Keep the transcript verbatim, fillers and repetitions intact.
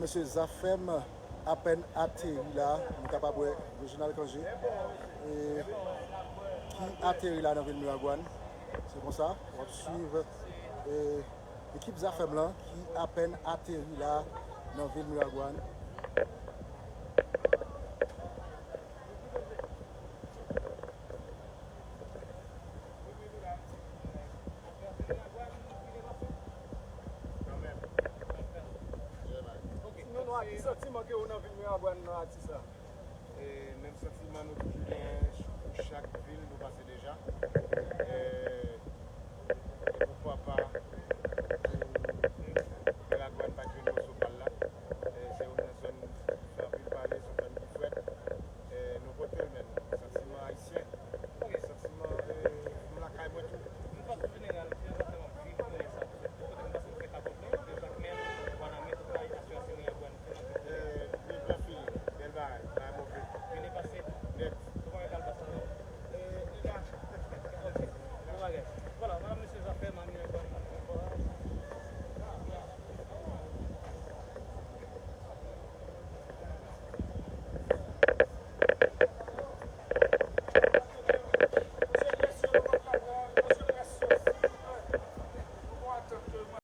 Mesye, Zafèm apèn ateri la, nou kapab wè Reginald Cangé, e, ki ateri la nan vil Miragwàn. Se konsa, w ap swiv, e, ekip Zafèm lan ki apèn ateri la nan vil Miragwàn. Sinon, nou a ki santiman ke ou nan vil Miragwàn nan, atis la? E menm santiman nou toujou genyen pou chak vil nou pase deja. E